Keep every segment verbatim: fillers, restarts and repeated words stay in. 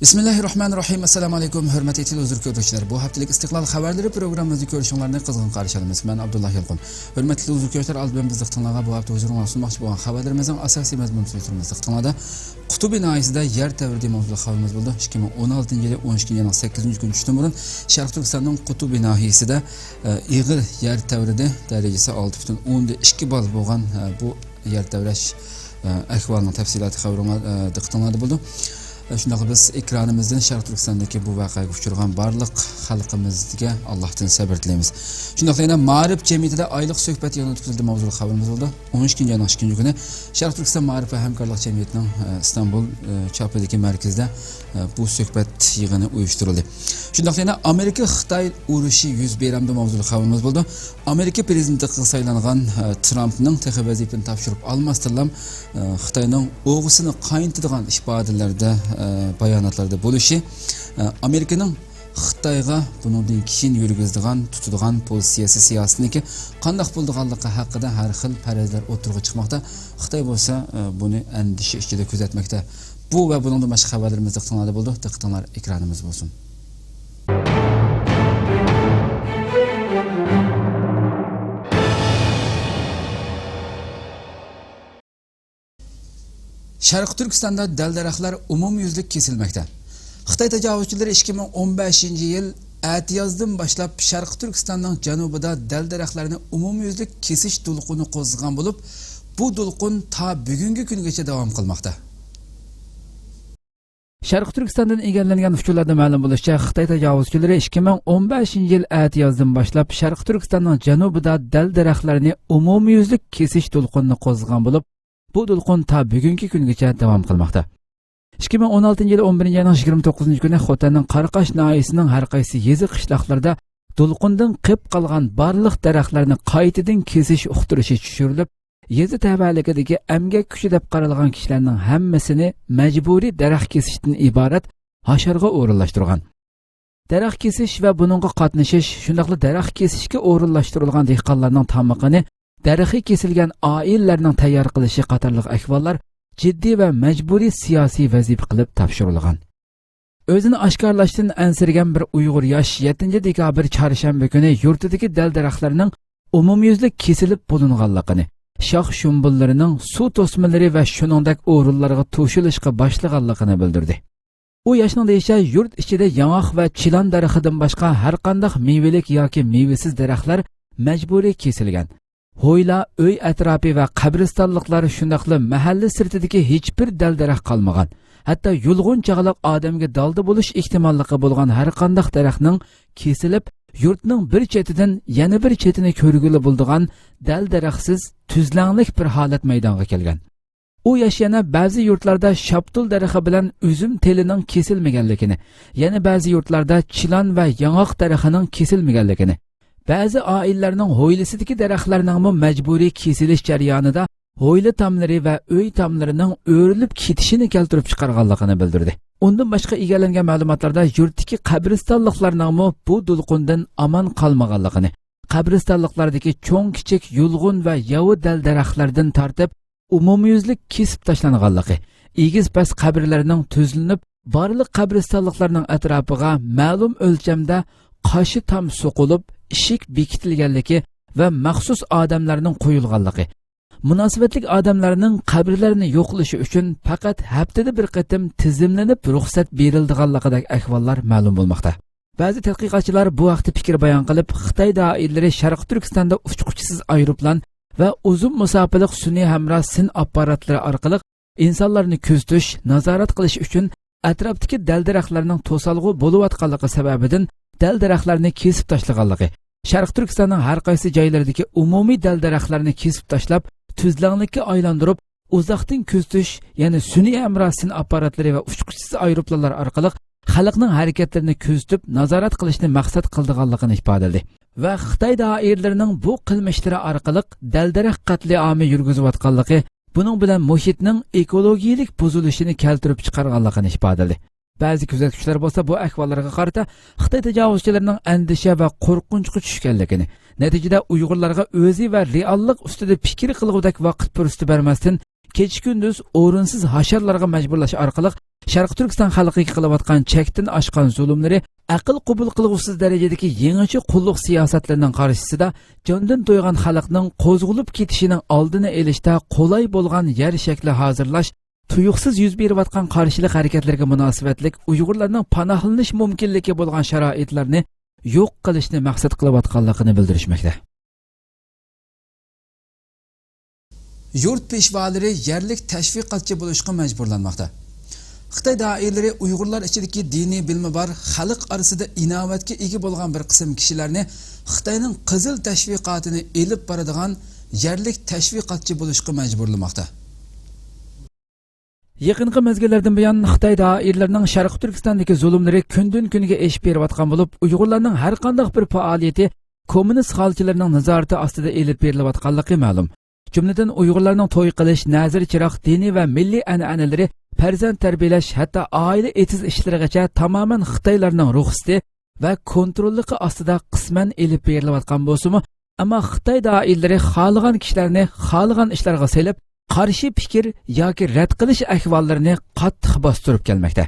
بىسمىللاھىررەھمانىررەھىم. ئەسسالامۇ ئەلەيكۇم، ھۆرمەتلىك تېلېۋىزور كۆرۈشلەر. بۇ ھەپتىلىك ئىستىقلال خەۋەرلىرى پروگراممىمىزنى كۆرۈشۈڭلارنى قىزغىن قارشى ئالىمىز. مەن ئابدۇللا يالقۇن. ھۆرمەتلىك تېلېۋىزور كۆرۈشلەر، ئالدى بىلەن بىز دىققىتىڭلارغا بۇ ھەپتە ھۇزۇرۇڭلارغا سۇنماقچى بولغان خەۋەرلىرىمىزنىڭ ئاساسىي مەزمۇنىنى تونۇشتۇرىمىز. دىققىتىڭلاردا قۇتۇبى ناھىيەسىدە يەر تەۋرىدى ماۋزۇلۇق خەۋىرىمىز بولىدۇ. ئىككى مىڭ ئون ئالتىنچى يىلى ئون ئىككىنچى ئاينىڭ سەككىزىنچى كۈنى چۈشتىن بۇرۇن شەرقىي تۈركىستاننىڭ قۇتۇبى ناھىيەسىدە، ئە، ئېغىر يەر تەۋرىدى. دەرىجىسى ئالتە پۈتۈن ئوندىن ئىككى بال بولغان، ئە، بۇ يەر تەۋرەش، ئە، ئەھۋالىنىڭ تەپسىلاتى خەۋىرىڭلار، ئە، دىققىتىڭلاردا بولىدۇ. ئە، شۇنداقلا بىز ئېكرانىمىزدىن شەرقىي تۈركىستاندىكى بۇ ۋەقەگە ئۇچرىغان بارلىق خەلقىمىزگە ئاللاھتىن سەبىر تىلەيمىز. شۇنداقلا يەنە مائارىپ جەمئىيىتىدە ئايلىق سۆھبەت يىغىنى ئۆتكۈزۈلدى ماۋزۇلۇق خەۋىرىمىز بولىدۇ. ئون ئىككىنچى ئاينىڭ ئىككىنچى كۈنى شەرقىي تۈركىستان مائارىپ ۋە ھەمكارلىق جەمئىيىتىنىڭ، ئە، ئىستانبۇل، ئە، چاپىدىكى مەركىزىدە، ئە، بۇ سۆھبەت يىغىنى ئۇيۇشتۇرۇلدى. شۇنداقلا يەنە ئامېرىكا خىتاي ئۇرۇشى يۈز بېرەمدۇ ماۋزۇلۇق خەۋىرىمىز بولىدۇ. ئامېرىكا پىرېزىدېنتلىقىغا سايلانغان، ئە، ترامپنىڭ تېخى ۋەزىپىنى تاپشۇرۇپ ئالماستىنلا، ئە، خىتاينىڭ ئوغىسىنى قاينىتىدىغان ئىپادىلەردە، ئە، باياناتلاردا بولۇشى، ئە، ئامېرىكىنىڭ خىتايغا بۇنىڭدىن كېيىن يۈرگۈزىدىغان، تۇتىدىغان پوزىتسىيەسى، سىياسىتىنىڭكى قانداق بولىدىغانلىقى ھەققىدە ھەر خىل پەرەزلەر ئوتتۇرىغا چىقماقتا. خىتاي بولسا، ئە، بۇنى ئەندىشە ئىچىدە كۆزەتمەكتە. بۇ ۋە بۇنىڭدىن باشقا خەۋەرلىرىمىز دىققىتىڭلاردا بولىدۇ. دىققىتىڭلار ئېكرانىمىزدا بولسۇن. شەرقىي تۈركىستاندا دەل-دەرەخلەر ئومۇميۈزلۈك كېسىلمەكتە. خىتاي تاجاۋۇزچىلىرى ئىككى مىڭ ئون بەشىنچى يىل ئەتىيازدىن باشلاپ شەرقىي تۈركىستاننىڭ جەنۇبىدا دەل-دەرەخلەرنى ئومۇميۈزلۈك كېسىش دولقۇنى قوزغىغان بولۇپ، بۇ دولقۇن تا بۈگۈنكى كۈنگىچە داۋام قىلماقتا. شەرقىي تۈركىستاندىن ئىگىلەنگەن ئۇچۇرلاردا مەلۇم بولۇشىچە، خىتاي تاجاۋۇزچىلىرى ئىككى مىڭ ئون بەشىنچى يىل ئەتىيازدىن باشلاپ شەرقىي تۈركىستاننىڭ جەنۇبىدا دەل-دەرەخلەرنى ئومۇميۈزلۈك كېسىش دولقۇنىنى قوزغىغان بولۇپ، بۇ دولقۇن تا بۈگۈنكى كۈنگىچە داۋام قىلماقتا. ئىككى مىڭ ئون ئالتىنچى يىل ئون بىرىنچى ئاينىڭ يىگىرمە توققۇزىنچى كۈنى خوتەننىڭ قاراقاش ناھىيەسىنىڭ ھەر قايسى يېزا، قىشلاقلىرىدا دولقۇندىن قېپ قالغان بارلىق دەرەخلەرنى قايتىدىن كېسىش ئۇقتۇرۇشى چۈشۈرۈلۈپ، يېزا تەۋەلىكىدىكى ئەمگەك كۈچى دەپ قارالغان كىشىلەرنىڭ ھەممىسىنى مەجبۇرىي دەرەخ كېسىشتىن ئىبارەت ھاشارغا ئورۇنلاشتۇرغان. دەرەخ كېسىش ۋە بۇنىڭغا قاتنىشىش، شۇنداقلا دەرەخ كېسىشكە ئورۇنلاشتۇرۇلغان دېھقانلارنىڭ تامىقىنى دەرىخى كېسىلگەن ئائىلىلەرنىڭ تەييار قىلىشى قاتارلىق ئەھۋاللار جىددىي ۋە مەجبۇرىي سىياسىي ۋەزىپە قىلىپ تاپشۇرۇلغان. ئۆزىنى ئاشكارىلاشتىن ئەنسىرىگەن بىر ئۇيغۇر ياش يەتتىنچى دېكابىر چارشەنبە كۈنى يۇرتىدىكى دەل-دەرەخلەرنىڭ ئومۇميۈزلۈك كېسىلىپ بولۇنغانلىقىنى، شاخ شۇمبۇللىرىنىڭ سۇ توسمىلىرى ۋە شۇنىڭدەك ئورۇنلارغا توشۇلۇشقا باشلىغانلىقىنى بىلدۈردى. ئۇ ياشنىڭ دېيىشىچە، يۇرت ئىچىدە ياڭاق ۋە چىلان دەرىخىدىن باشقا ھەرقانداق مېۋىلىك ياكى مېۋىسىز دەرەخلەر مەجبۇرىي كېسىلگەن. ھويلا، ئۆي ئەتراپى ۋە قەبرىستانلىقلار، شۇنداقلا مەھەللە سىرتىدىكى ھېچبىر دەل-دەرەخ قالمىغان. ھەتتا يۇلغۇن چاغلىق ئادەمگە دالدا بولۇش ئېھتىماللىقى بولغان ھەرقانداق دەرەخنىڭ كېسىلىپ، يۇرتنىڭ بىر چېتىدىن يەنە بىر چېتىنى كۆرگىلى بولىدىغان دەل-دەرەخسىز، تۈزلەڭلىك بىر ھالەت مەيدانغا كەلگەن. ئۇ ياش يەنە بەزى يۇرتلاردا شاپتۇل دەرىخى بىلەن ئۈزۈم تېلىنىڭ كېسىلمىگەنلىكىنى، يەنە بەزى يۇرتلاردا چىلان ۋە ياڭاق دەرىخىنىڭ كېسىلمىگەنلىكىنى، بەزى ئائىلىلەرنىڭ ھويلىسىدىكى دەرەخلەرنىڭمۇ مەجبۇرىي كېسىلىش جەريانىدا ھويلا تاملىرى ۋە ئۆي تاملىرىنىڭ ئۆرۈلۈپ كېتىشىنى كەلتۈرۈپ چىقارغانلىقىنى بىلدۈردى. ئۇندىن باشقا، ئىگىلەنگەن مەلۇماتلاردا يۇرتتىكى قەبرىستانلىقلارنىڭمۇ بۇ دولقۇندىن ئامان قالمىغانلىقىنى، قەبرىستانلىقلاردىكى چوڭ-كىچىك يۇلغۇن ۋە ياۋا دەل-دەرەخلەردىن تارتىپ ئومۇميۈزلۈك كېسىپ تاشلانغانلىقى، ئېگىز-پەس قەبرىلەرنىڭ تۈزلىنىپ، بارلىق قەبرىستانلىقلارنىڭ ئەتراپىغا مەلۇم ئۆلچەمدە قاشا تام سوقۇلۇپ، ئىشىك بېكىتىلگەنلىكى ۋە مەخسۇس ئادەملەرنىڭ قويۇلغانلىقى، مۇناسىۋەتلىك ئادەملەرنىڭ قەبرىلەرنى يوقلىشى ئۈچۈن پەقەت ھەپتىدە بىر قېتىم تىزىملىنىپ رۇخسەت بېرىلىدىغانلىقىدەك ئەھۋاللار مەلۇم بولماقتا. بەزى تەتقىقاتچىلار بۇ ھەقتە پىكىر بايان قىلىپ، خىتاي دائىرىلىرى شەرقىي تۈركىستاندا ئۇچقۇچىسىز ئايروپىلان ۋە ئۇزۇن مۇساپىلىق سۈنئىي ھەمراھ سىن ئاپپاراتلىرى ئارقىلىق ئىنسانلارنى كۆزىتىش، نازارەت قىلىش ئۈچۈن ئەتراپتىكى دەل-دەرەخلەرنىڭ توسالغۇ بولۇۋاتقانلىقى سەۋەبىدىن دەل-دەرەخلەرنى كېسىپ تاشلىغانلىقى، شەرقىي تۈركىستاننىڭ ھەر قايسى جايلىرىدىكى ئومۇمىي دەل-دەرەخلەرنى كېسىپ تاشلاپ، تۈزلەڭلىككە ئايلاندۇرۇپ، ئۇزاقتىن كۆزىتىش، يەنى سۈنئىي ھەمراھ سىن ئاپپاراتلىرى ۋە ئۇچقۇچىسىز ئايروپىلانلار ئارقىلىق خەلقنىڭ ھەرىكەتلىرىنى كۆزىتىپ، نازارەت قىلىشنى مەقسەت قىلىدىغانلىقىنى ئىپادىلىدى ۋە خىتاي دائىرىلىرىنىڭ بۇ قىلمىشلىرى ئارقىلىق دەل-دەرەخ قەتلىئامى يۈرگۈزۈۋاتقانلىقى، بۇنىڭ بىلەن مۇھىتنىڭ ئېكولوگىيىلىك بۇزۇلۇشىنى كەلتۈرۈپ چىقارغانلىقىنى ئىپادىلىدى. بەزى كۆزەتكۈچىلەر بولسا بۇ ئەھۋاللارغا قارىتا خىتاي تاجاۋۇزچىلىرىنىڭ ئەندىشە ۋە قورقۇنچقا چۈشكەنلىكىنى، نەتىجىدە ئۇيغۇرلارغا ئۆزى ۋە رېئاللىق ئۈستىدە پىكىر قىلغۇدەك ۋاقىت پۇرسىتى بەرمەستىن، كېچە-كۈندۈز ئورۇنسىز ھاشارلارغا مەجبۇرلاش ئارقىلىق شەرقىي تۈركىستان خەلقىگە قىلىۋاتقان چەكتىن ئاشقان زۇلۇملىرى، ئەقىل قوبۇل قىلغۇسىز دەرىجىدىكى يېڭىچە قۇللۇق سىياسەتلىرىنىڭ قارشىسىدا جاندىن تويغان خەلقنىڭ قوزغىلىپ كېتىشىنىڭ ئالدىنى ئېلىشتا قولاي بولغان يەر شەكلى ھازىرلاش، تۇيۇقسىز يۈز بېرىۋاتقان قارشىلىق ھەرىكەتلىرىگە مۇناسىۋەتلىك ئۇيغۇرلارنىڭ پاناھلىنىش مۇمكىنلىكى بولغان شارائىتلارنى يوق قىلىشنى مەقسەت قىلىۋاتقانلىقىنى بىلدۈرۈشمەكتە. يۇرت پېشۋالىرى يەرلىك تەشۋىقاتچى بولۇشقا مەجبۇرلانماقتا. خىتاي دائىرىلىرى ئۇيغۇرلار ئىچىدىكى دىنىي بىلىمى بار، خەلق ئارىسىدا ئىناۋەتكە ئىگە بولغان بىر قىسىم كىشىلەرنى خىتاينىڭ قىزىل تەشۋىقاتىنى ئېلىپ بارىدىغان يەرلىك تەشۋىقاتچى بولۇشقا مەجبۇرلىماقتا. يېقىنقى مەزگىللەردىن بۇيان، خىتاي دائىرىلىرىنىڭ شەرقىي تۈركىستاندىكى زۇلۇملىرى كۈندىن-كۈنگە ئېشىپ بېرىۋاتقان بولۇپ، ئۇيغۇرلارنىڭ ھەرقانداق بىر پائالىيىتى كوممۇنىست خالچىلىرىنىڭ نازارىتى ئاستىدا ئېلىپ بېرىلىۋاتقانلىقى مەلۇم. جۈملىدىن، ئۇيغۇرلارنىڭ توي قىلىش، نەزىر-چىراغ، دىنىي ۋە مىللىي ئەنئەنىلىرى، پەرزەنت تەربىيەلەش، ھەتتا ئائىلە ئېتىز ئىشلىرىغىچە تامامەن خىتايلارنىڭ رۇخسىتى ۋە كونتروللۇقى ئاستىدا قىسمەن ئېلىپ بېرىلىۋاتقان بولسىمۇ، ئەمما خىتاي دائىرىلىرى خالىغان كىشىلەرنى خالىغان ئىشلارغا سېلىپ، قارشى پىكىر ياكى رەت قىلىش ئەھۋاللىرىنى قاتتىق باستۇرۇپ كەلمەكتە.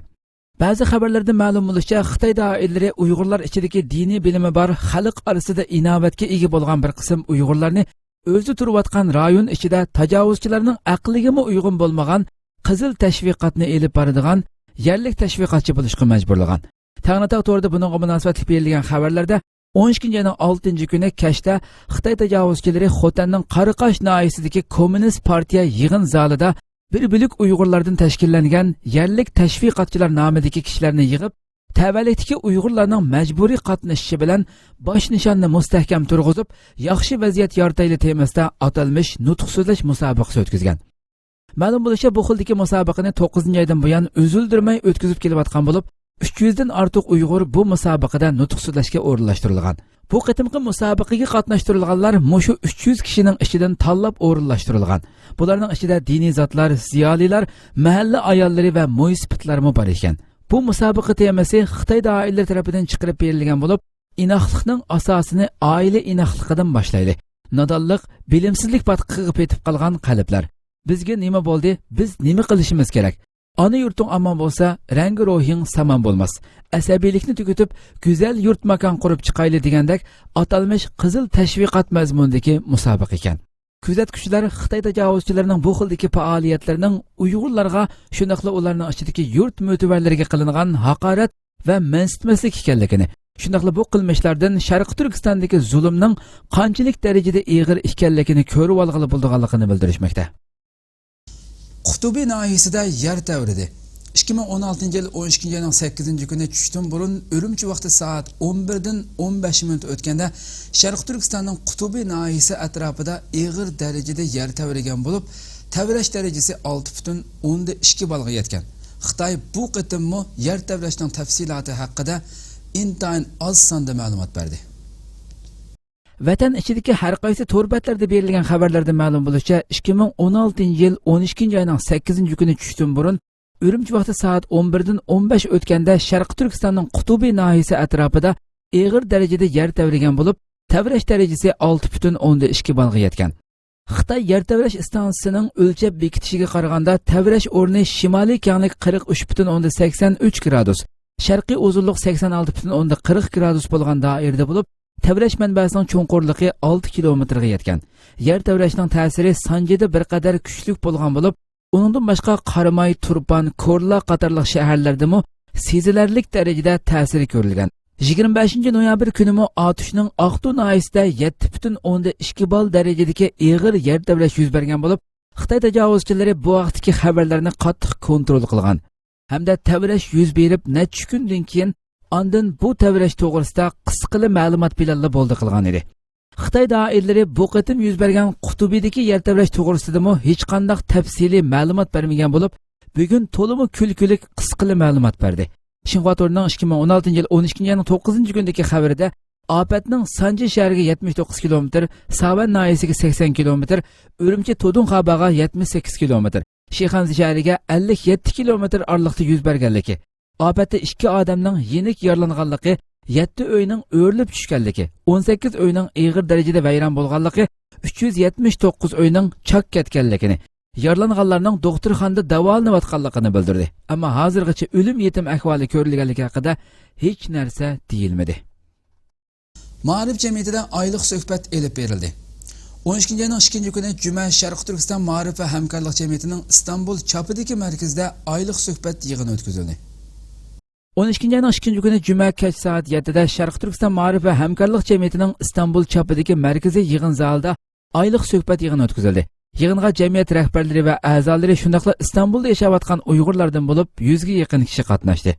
بەزى خەۋەرلەردىن مەلۇم بولۇشىچە، خىتاي دائىرىلىرى ئۇيغۇرلار ئىچىدىكى دىنىي بىلىمى بار، خەلق ئارىسىدا ئىناۋەتكە ئىگە بولغان بىر قىسىم ئۇيغۇرلارنى ئۆزى تۇرۇۋاتقان رايون ئىچىدە تاجاۋۇزچىلارنىڭ ئەقلىگىمۇ ئۇيغۇن بولمىغان قىزىل تەشۋىقاتنى ئېلىپ بارىدىغان يەرلىك تەشۋىقاتچى بولۇشقا مەجبۇرلىغان. تەڭرىتاغ تورىدا بۇنىڭغا مۇناسىۋەتلىك بېرىلگەن خەۋەرلەردە، ئون ئىككىنچى ئاينىڭ ئالتىنچى كۈنى كەچتە خىتاي تاجاۋۇزچىلىرى خوتەننىڭ قاراقاش ناھىيەسىدىكى كوممۇنىست پارتىيە يىغىن زالىدا بىر بۆلەك ئۇيغۇرلاردىن تەشكىللەنگەن يەرلىك تەشۋىقاتچىلار نامىدىكى كىشىلەرنى يىغىپ، تەۋەلىكتىكى ئۇيغۇرلارنىڭ مەجبۇرىي قاتنىشىشى بىلەن باش نىشاننى مۇستەھكەم تۇرغۇزۇپ، ياخشى ۋەزىيەت يارىتايلى تېمىسىدا ئاتالمىش نۇتۇق سۆزلەش مۇسابىقىسى ئۆتكۈزگەن. مەلۇم بولۇشىچە، بۇ خىلدىكى مۇسابىقىنى توققۇزىنچى ئايدىن بۇيان ئۈزۈلدۈرمەي ئۆتكۈزۈپ كېلىۋاتقان بولۇپ، ئۈچ يۈزدىن ئارتۇق ئۇيغۇر بۇ مۇسابىقىدە نۇتۇق سۆزلەشكە ئورۇنلاشتۇرۇلغان. بۇ قېتىمقى مۇسابىقىگە قاتناشتۇرۇلغانلار مۇشۇ ئۈچ يۈز كىشىنىڭ ئىچىدىن تاللاپ ئورۇنلاشتۇرۇلغان. بۇلارنىڭ ئىچىدە دىنىي زاتلار، زىيالىيلار، مەھەللە ئاياللىرى ۋە مويسىپىتلارمۇ بار ئىكەن. بۇ مۇسابىقە تېمىسى خىتاي دائىرىلىرى تەرىپىدىن چىقىرىپ بېرىلگەن بولۇپ، ئىناقلىقنىڭ ئاساسىنى ئائىلە ئىناقلىقىدىن باشلايلى. نادانلىق، بىلىمسىزلىك پاتقىقىغا پېتىپ قالغان قەلبلەر. بىزگە نېمە بولدى؟ بىز نېمە قىلىشىمىز كېرەك؟ ئانا يۇرتۇڭ ئامان بولسا، رەڭگى روھىڭ سامان بولماس. ئەسەبىيلىكنى تۈگىتىپ، گۈزەل يۇرت ماكان قۇرۇپ چىقايلى دېگەندەك ئاتالمىش قىزىل تەشۋىقات مەزمۇنىدىكى مۇسابىقە ئىكەن. كۆزەتكۈچىلەر خىتاي تاجاۋۇزچىلىرىنىڭ بۇ خىلدىكى پائالىيەتلىرىنىڭ ئۇيغۇرلارغا، شۇنداقلا ئۇلارنىڭ ئىچىدىكى يۇرت مۆتىۋەرلىرىگە قىلىنغان ھاقارەت ۋە مەنسىتمەسلىك ئىكەنلىكىنى، شۇنداقلا بۇ قىلمىشلاردىن شەرقىي تۈركىستاندىكى زۇلۇمنىڭ قانچىلىك دەرىجىدە ئېغىر ئىكەنلىكىنى كۆرۈۋالغىلى بولىدىغانلىقىنى بىلدۈرۈشمەكتە. قۇتۇبى ناھىيەسىدە يەر تەۋرىدى. ئىككى مىڭ ئون ئالتىنچى يىل ئون ئىككىنچى ئاينىڭ سەككىزىنچى كۈنى چۈشتىن بۇرۇن ئۈرۈمچى ۋاقتى سائەت ئون بىردىن ئون بەش مىنۇت ئۆتكەندە، شەرقىي تۈركىستاننىڭ قۇتۇبى ناھىيەسى ئەتراپىدا ئېغىر دەرىجىدە يەر تەۋرىگەن بولۇپ، تەۋرەش دەرىجىسى ئالتە پۈتۈن ئوندىن ئىككى بالغا يەتكەن. خىتاي بۇ قېتىممۇ يەر تەۋرەشنىڭ تەپسىلاتى ھەققىدە ئىنتايىن ئاز ساندا مەلۇمات بەردى. ۋەتەن ئىچىدىكى ھەر قايسى تور بەتلەردە بېرىلگەن خەۋەرلەردىن مەلۇم بولۇشىچە، ئىككى مىڭ ئون ئالتىنچى يىل ئون ئىككىنچى ئاينىڭ سەككىزىنچى كۈنى چۈشتىن بۇرۇن، ئۈرۈمچى ۋاقتى سائەت ئون بىردىن ئون بەش ئۆتكەندە، شەرقىي تۈركىستاننىڭ قۇتۇبى ناھىيەسى ئەتراپىدا ئېغىر دەرىجىدە يەر تەۋرىگەن بولۇپ، تەۋرەش دەرىجىسى ئالتە پۈتۈن ئوندىن ئىككى بالغا يەتكەن. خىتاي يەر تەۋرەش ئىستانسىسىنىڭ ئۆلچەپ بېكىتىشىگە قارىغاندا، تەۋرەش ئورنى شىمالىي كەڭلىك قىرىق ئۈچ پۈتۈن ئوندىن سەكسەن ئۈچ گرادۇس، شەرقىي ئۇزۇنلۇق سەكسەن ئالتە پۈتۈن ئوندىن قىرىق گرادۇس بولغان دائىرىدە بولۇپ، تەۋرەش مەنبەسىنىڭ چوڭقۇرلۇقى ئالتە كىلومېتىرغا يەتكەن. يەر تەۋرەشنىڭ تەسىرى سانجىدا بىر قەدەر كۈچلۈك بولغان بولۇپ، ئۇنىڭدىن باشقا قاراماي، تۇرپان، كورلا قاتارلىق شەھەرلەردىمۇ سېزىلەرلىك دەرىجىدە تەسىرى كۆرۈلگەن. يىگىرمە بەشىنچى نويابىر كۈنىمۇ ئاتۇشنىڭ ئاقتۇ ناھىيەسىدە يەتتە پۈتۈن ئوندىن ئىككى بال دەرىجىدىكى ئېغىر يەر تەۋرەش يۈز بەرگەن بولۇپ، خىتاي تاجاۋۇزچىلىرى بۇ ھەقتىكى خەۋەرلەرنى قاتتىق كونترول قىلغان ھەمدە تەۋرەش يۈز بېرىپ نەچچە كۈندىن كېيىن ئاندىن بۇ تەۋرەش توغرىسىدا قىسقىلا مەلۇمات بىلەنلا بولدى قىلغان ئىدى. خىتاي دائىرىلىرى بۇ قېتىم يۈز بەرگەن قۇتۇبىدىكى يەر تەۋرەش توغرىسىدىمۇ ھېچقانداق تەپسىلىي مەلۇمات بەرمىگەن بولۇپ، بۈگۈن تولىمۇ كۈلكىلىك قىسقىلا مەلۇمات بەردى. شىنخۇا تورىنىڭ ئىككى مىڭ ئون ئالتىنچى يىل ئون ئىككىنچى ئاينىڭ توققۇزىنچى كۈنىدىكى خەۋىرىدە، ئاپەتنىڭ سانجى شەھىرىگە يەتمىش توققۇز كىلومېتىر، ساۋەن ناھىيەسىگە سەكسەن كىلومېتىر، ئۈرۈمچى تودۇن خاباغا يەتمىش سەككىز كىلومېتىر، شىخەنزە شەھىرىگە ئەللىك يەتتە كىلومېتىر ئارىلىقتا يۈز بەرگەنلىكى، ئاپەتتە ئىككى ئادەمنىڭ يېنىك يارىلانغانلىقى، يەتتە ئۆينىڭ ئۆرۈلۈپ چۈشكەنلىكى، ئون سەككىز ئۆينىڭ ئېغىر دەرىجىدە ۋەيران بولغانلىقى، ئۈچ يۈز يەتمىش توققۇز ئۆينىڭ چاك كەتكەنلىكىنى، يارىلانغانلارنىڭ دوختۇرخانىدا داۋالىنىۋاتقانلىقىنى بىلدۈردى. ئەمما ھازىرغىچە ئۆلۈم يېتىم ئەھۋالى كۆرۈلگەنلىكى ھەققىدە ھېچ نەرسە دېيىلمىدى. مائارىپ جەمئىيىتىدە ئايلىق سۆھبەت ئېلىپ بېرىلدى. ئون ئىككىنچى ئاينىڭ ئىككىنچى كۈنى جۈمە شەرقىي تۈركىستان مائارىپ ۋە ھەمكارلىق جەمئىيىتىنىڭ ئىستانبۇل چاپىدىكى مەركىزىدە ئايلىق سۆھبەت يىغىنى ئۆتكۈزۈلدى. ئون ئىككىنچى ئاينىڭ ئىككىنچى كۈنى جۈمە كەچ سائەت يەتتىدە شەرقىي تۈركىستان مائارىپ ۋە ھەمكارلىق جەمئىيىتىنىڭ ئىستانبۇل چاپىدىكى مەركىزىي يىغىن زالىدا ئايلىق سۆھبەت يىغىنى ئۆتكۈزۈلدى. يىغىنغا جەمئىيەت رەھبەرلىرى ۋە ئەزالىرى، شۇنداقلا ئىستانبۇلدا ياشاۋاتقان ئۇيغۇرلاردىن بولۇپ يۈزگە يېقىن كىشى قاتناشتى.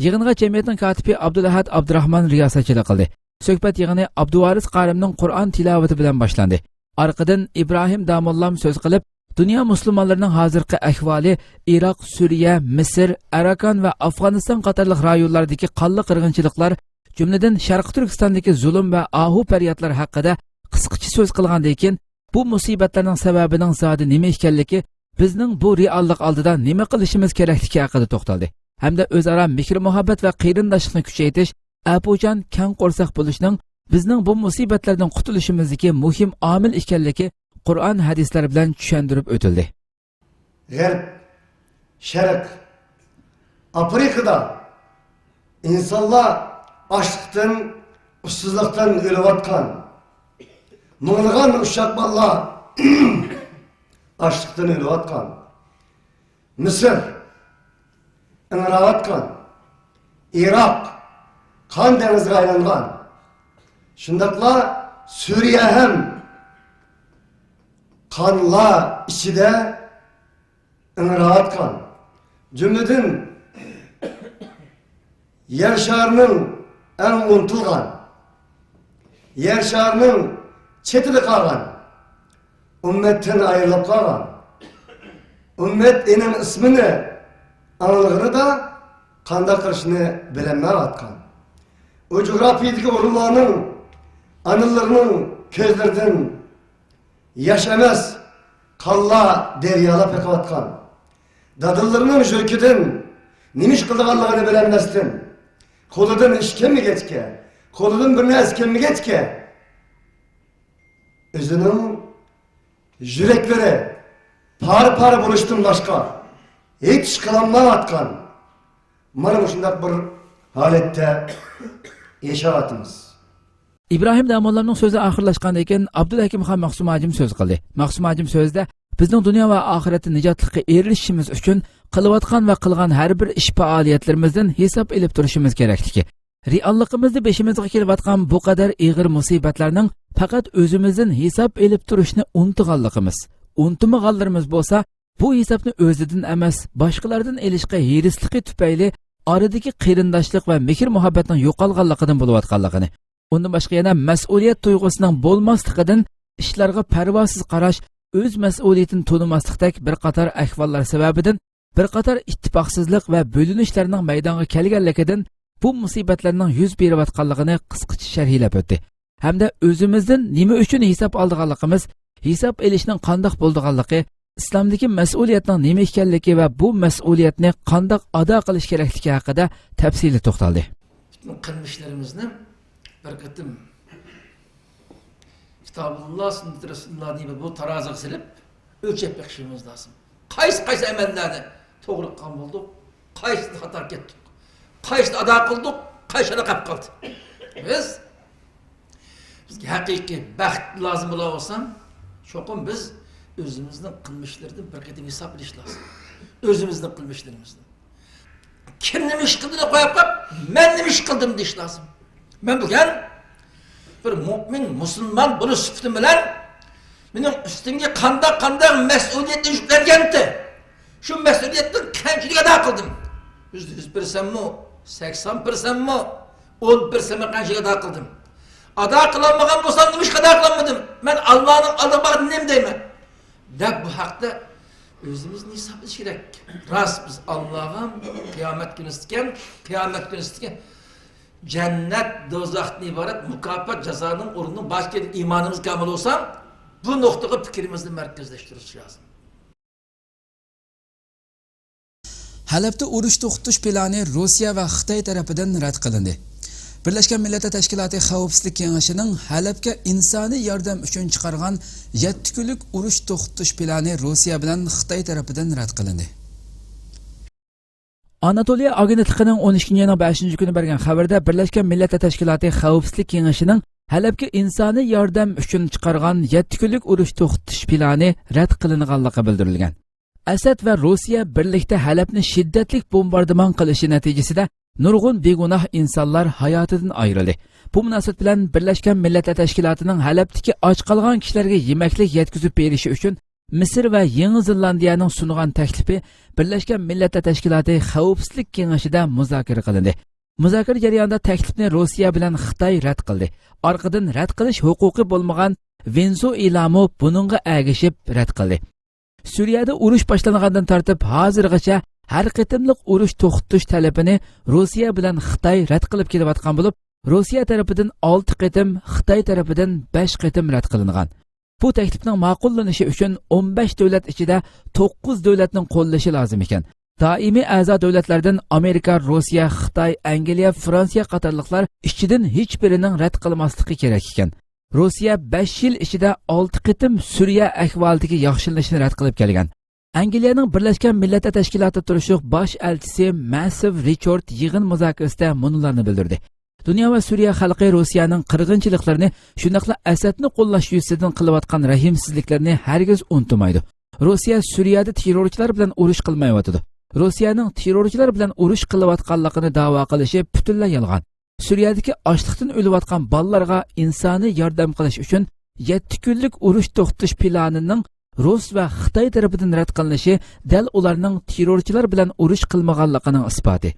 يىغىنغا جەمئىيەتنىڭ كاتىپى ئابدۇلئەھەد ئابدۇراخمان رىياسەتچىلىك قىلدى. سۆھبەت يىغىنى ئابدۇۋارىس قارىمنىڭ قۇرئان تىلاۋىتى بىلەن باشلاندى. ئارقىدىن ئىبراھىم داموللام سۆز قىلىپ، دۇنيا مۇسۇلمانلىرىنىڭ ھازىرقى ئەھۋالى، ئىراق، سۈرىيە، مىسىر، ئەراكان ۋە ئافغانىستان قاتارلىق رايونلاردىكى قانلىق قىرغىنچىلىقلار، جۈملىدىن شەرقىي تۈركىستاندىكى زۇلۇم ۋە ئاھۇ پەريادلار ھەققىدە قىسقىچە سۆز قىلغاندىن كېيىن، بۇ مۇسىبەتلەرنىڭ سەۋەبىنىڭ زادى نېمە ئىكەنلىكى، بىزنىڭ بۇ رېئاللىق ئالدىدا نېمە قىلىشىمىز كېرەكلىكى ھەققىدە توختالدى ھەمدە ئۆزئارا مېھىر-مۇھەببەت ۋە قېرىنداشلىقنى كۈچەيتىش، ئەپۇچان، كەڭ قورساق بولۇشنىڭ بىزنىڭ بۇ مۇسىبەتلەردىن قۇتۇلۇشىمىزدىكى مۇھىم ئامىل ئىكەنلىكى قۇرئان، ھەدىسلەر بىلەن چۈشەندۈرۈپ ئۆتۈلدى. غەرب، شەرق، ئافرىقىدا ئىنسانلار ئاچلىقتىن، ئۇسسۇزلۇقتىن ئۆلۈۋاتقان. مىڭلىغان ئۇششاق بالىلار ئاچلىقتىن ئۆلۈۋاتقان. مىسىر ئىڭراۋاتقان. ئىراق قان دېڭىزىغا ئايلانغان. شۇنداقلا سۈرىيە ھەم قانلار ئىچىدە ئىڭراۋاتقان. جۈملىدىن يەر شارىنىڭ ئەڭ ئۇنتۇلغان، يەر شارىنىڭ چېتىدە قالغان، ئۈممەتتىن ئايرىلىپ قالغان، ئۈممەت ئېنىڭ ئىسمىنى ئاڭلىغىنىدا قانداق قىلىشنى بىلەلمەيۋاتقان، ئۇ جۇغراپىيىدىكى ئورۇنلارنىڭ ئانىلىرىنىڭ كۆزلىرىدىن ياش ئەمەس، قانلار دەريالاپ ئېقىۋاتقان. دادىلىرىنىڭ يۈرىكىدىن نېمە ئىش قىلىدىغانلىقىنى بىلەلمەستىن، قولىدىن ئىش كەلمىگەچكە، قولىدىن بىر نەرسە كەلمىگەچكە، ئۆزىنىڭ يۈرەكلىرى پارە-پارە بولۇشتىن باشقا ھېچ ئىش قىلالمايۋاتقان، مانا مۇشۇنداق بىر ھالەتتە ياشاۋاتىمىز. ئىبراھىم داموللامنىڭ سۆزى ئاخىرلاشقاندىن كېيىن، ئابدۇلھەكىم خان مەخسۇم ھاجىم سۆز قىلدى. مەخسۇم ھاجىم سۆزىدە، بىزنىڭ دۇنيا ۋە ئاخىرەتتە نىجاتلىققا ئېرىشىشىمىز ئۈچۈن قىلىۋاتقان ۋە قىلغان ھەر بىر ئىش پائالىيەتلىرىمىزدىن ھېساب ئېلىپ تۇرۇشىمىز كېرەكلىكى، رېئاللىقىمىزدا بېشىمىزغا كېلىۋاتقان بۇ قەدەر ئېغىر مۇسىبەتلەرنىڭ پەقەت ئۆزىمىزدىن ھېساب ئېلىپ تۇرۇشنى ئۇنتۇغانلىقىمىز، ئۇنتۇمىغانلىرىمىز بولسا، بۇ ھېسابنى ئۆزىدىن ئەمەس، باشقىلاردىن ئېلىشقا ھېرىسلىقى تۈپەيلى ئارىدىكى قېرىنداشلىق ۋە مېھىر-مۇھەببەتنىڭ يوقالغانلىقىدىن بولۇۋاتقانلىقىنى، ئۇندىن باشقا يەنە مەسئۇلىيەت تۇيغۇسىنىڭ بولماسلىقىدىن، ئىشلارغا پەرۋاسىز قاراش، ئۆز مەسئۇلىيىتىنى تونۇماسلىقتەك بىر قاتار ئەھۋاللار سەۋەبىدىن بىر قاتار ئىتتىپاقسىزلىق ۋە بۆلۈنۈشلەرنىڭ مەيدانغا كەلگەنلىكىدىن بۇ مۇسىبەتلەرنىڭ يۈز بېرىۋاتقانلىقىنى قىسقىچە شەرھلەپ ئۆتتى. ھەمدە ئۆزىمىزدىن نېمە ئۈچۈن ھېساب ئالىدىغانلىقىمىز، ھېساب ئېلىشنىڭ قانداق بولىدىغانلىقى، ئىسلامدىكى مەسئۇلىيەتنىڭ نېمە ئىكەنلىكى ۋە بۇ مەسئۇلىيەتنى قانداق ئادا قىلىش كېرەكلىكى ھەققىدە تەپسىلىي توختالدى. پۈتۈن قىلمىشلىرىمىزنى بىر قېتىم كىتابۇللا، سۈننىتى رەسۇلۇللانى بۇ تارازىغا سېلىپ ئۆلچەپ بېقىشىمىز لازىم. قايسى، قايسى ئەمەللەرنى توغرا قىلغان بولدۇق، قايسىدا خاتا كەتتۇق، قايسىدا ئادا قىلدۇق، قايسىدا قاپ قالدى. بىز، بىزگە ھەقىقىي بەخت لازىم بولا بولسا، چوقۇم بىز ئۆزىمىزنىڭ قىلمىشلىرىدىن بىر قېتىم ھېساب ئېلىش لازىم. ئۆزىمىزنىڭ قىلمىشلىرىمىزنى. كىم نېمە ئىش قىلدى دەپ قويۇپ قويۇپ، مەن نېمە ئىش قىلدىم دېيىش لازىم. مەن بۈگۈن بىر مۇئمىن، مۇسۇلمان بولۇش سۈپىتىم بىلەن مېنىڭ ئۈستۈمگە قانداق، قانداق مەسئۇلىيەتلەر يۈكلەنگەنتى؟ شۇ مەسئۇلىيەتنى قانچىلىك ئادا قىلدىم؟ يۈزدە يۈز پىرسەنتمۇ؟ سەكسەن پىرسەنتمۇ؟ ئون پىرسەنتمۇ قانچىلىك ئادا قىلدىم؟ ئادا قىلالمىغان بولسام، نېمىشقا ئادا قىلالمىدىم؟ مەن ئاللانىڭ ئالدىغا بارغاندا نېمە دەيمەن؟ دەپ بۇ ھەقتە ئۆزىمىزنى ھېسابلاش كېرەك. راست، بىز ئاللاغا قىيامەت كۈنىسىدىكەن، قىيامەت كۈنىسىدىكى جەننەت، دوزاختىن ئىبارەت مۇكاپات، جازانىڭ ئورنىنىڭ بار ئىكەنلىكىگە ئىمانىمىز كامىل بولسا، بۇ نۇقتىغا پىكرىمىزنى مەركەزلەشتۈرۈش لازىم. ھەلەبتە ئۇرۇش توختىتىش پىلانى روسىيە ۋە خىتاي تەرىپىدىن رەت قىلىندى. بىرلەشكەن مىللەتلەر تەشكىلاتى خەۋپسىزلىك كېڭىشىنىڭ ھەلەبكە ئىنسانىي ياردەم ئۈچۈن چىقارغان يەتتە كۈنلۈك ئۇرۇش توختىتىش پىلانى روسىيە بىلەن خىتاي تەرىپىدىن رەت قىلىندى. ئاناتولىيە ئاگېنتلىقىنىڭ ئون ئىككىنچى ئاينىڭ بەشىنچى كۈنى بەرگەن خەۋىرىدە، بىرلەشكەن مىللەتلەر تەشكىلاتى خەۋپسىزلىك كېڭىشىنىڭ ھەلەبكە ئىنسانىي ياردەم ئۈچۈن چىقارغان يەتتە كۈنلۈك ئۇرۇش توختىتىش پىلانى رەت قىلىنغانلىقى بىلدۈرۈلگەن. ئەسەد ۋە روسىيە بىرلىكتە ھەلەبنى شىددەتلىك بومباردىمان قىلىشى نەتىجىسىدە نۇرغۇن بىگۇناھ ئىنسانلار ھاياتىدىن ئايرىلدى. بۇ مۇناسىۋەت بىلەن بىرلەشكەن مىللەتلەر تەشكىلاتىنىڭ ھەلەبتىكى ئاچ قالغان كىشىلەرگە يېمەكلىك يەتكۈزۈپ بېرىشى ئۈچۈن مىسىر ۋە يېڭى زېلاندىيەنىڭ سۇنغان تەكلىپى بىرلەشكەن مىللەتلەر تەشكىلاتى خەۋپسىزلىك كېڭىشىدە مۇزاكىرە قىلىندى. مۇزاكىرە جەريانىدا تەكلىپنى روسىيە بىلەن خىتاي رەت قىلدى. ئارقىدىن رەت قىلىش ھوقۇقى بولمىغان ۋېنېزۇئېلامۇ بۇنىڭغا ئەگىشىپ رەت قىلدى. سۈرىيەدە ئۇرۇش باشلانغاندىن تارتىپ ھازىرغىچە ھەر قېتىملىق ئۇرۇش توختىتىش تەلىپىنى روسىيە بىلەن خىتاي رەت قىلىپ كېلىۋاتقان بولۇپ، روسىيە تەرىپىدىن ئالتە قېتىم، خىتاي تەرىپىدىن بەش قېتىم رەت قىلىنغان. بۇ تەكلىپنىڭ ماقۇللىنىشى ئۈچۈن ئون بەش دۆلەت ئىچىدە توققۇز دۆلەتنىڭ قوللىشى لازىم ئىكەن. دائىمىي ئەزا دۆلەتلەردىن ئامېرىكا، روسىيە، خىتاي، ئەنگلىيە، فرانسىيە قاتارلىقلار ئىچىدىن ھېچ بىرىنىڭ رەت قىلماسلىقى كېرەك ئىكەن. روسىيە بەش يىل ئىچىدە ئالتە قېتىم سۈرىيە ئەھۋالىدىكى ياخشىلىنىشنى رەت قىلىپ كەلگەن. ئەنگلىيەنىڭ بىرلەشكەن مىللەتلەر تەشكىلاتىدا تۇرۇشلۇق باش ئەلچىسى مەسىف رىچارد يىغىن مۇزاكىرىسىدە مۇنۇلارنى بىلدۈردى. دۇنيا ۋە سۈرىيە خەلقى روسىيەنىڭ قىرغىنچىلىقلىرىنى، شۇنداقلا ئەسەدنى قوللاش يۈزىسىدىن قىلىۋاتقان رەھىمسىزلىكلىرىنى ھەرگىز ئۇنتۇمايدۇ. روسىيە سۈرىيەدە تېررورچىلار بىلەن ئۇرۇش قىلمايۋاتىدۇ. روسىيەنىڭ تېررورچىلار بىلەن ئۇرۇش قىلىۋاتقانلىقىنى داۋا قىلىشى پۈتۈنلەي يالغان. سۈرىيەدىكى ئاچلىقتىن ئۆلۈۋاتقان بالىلارغا ئىنسانىي ياردەم قىلىش ئۈچۈن يەتتە كۈنلۈك ئۇرۇش توختىتىش پىلانىنىڭ رۇس ۋە خىتاي تەرىپىدىن رەت قىلىنىشى دەل ئۇلارنىڭ تېررورچىلار بىلەن ئۇرۇش قىلمىغانلىقىنىڭ ئىسپاتى.